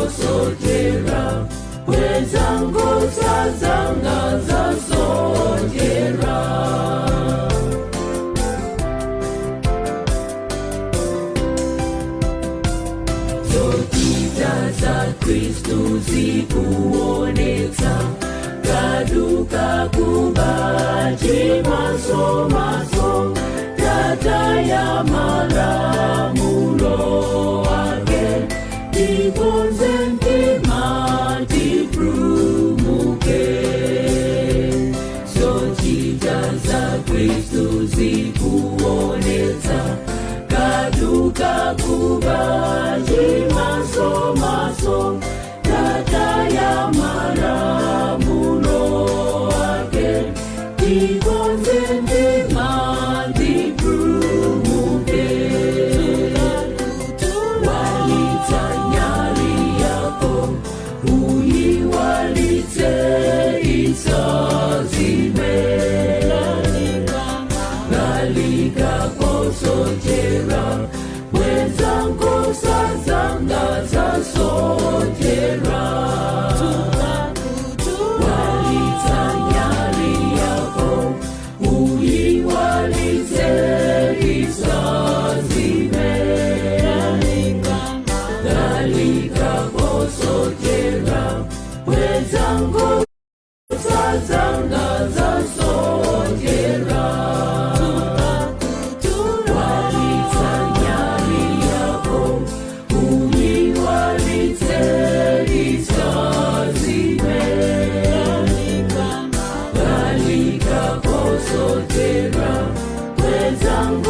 Kosojera Wezango sazanga zasojera. Zochita za Kristu zikuonetsa kaduka kubaji maso maso tata ya malamulo ake tikonze mtima tipulumuke. Zochita za Kristu zikuonetsa kaduka kubaji maso maso tata ya malamulo ake tikonze mtima tipulumuke. Walitsa nyali yako uyiwalitse isazime lalika kosojera wezango sazanga zasojera. Walitsa nyali yako uyiwalitse isazime lalika kosojera wezango sazanga zasojera. Walitsa nyali yako uyiwalitse isazime lalika kosojera wezango.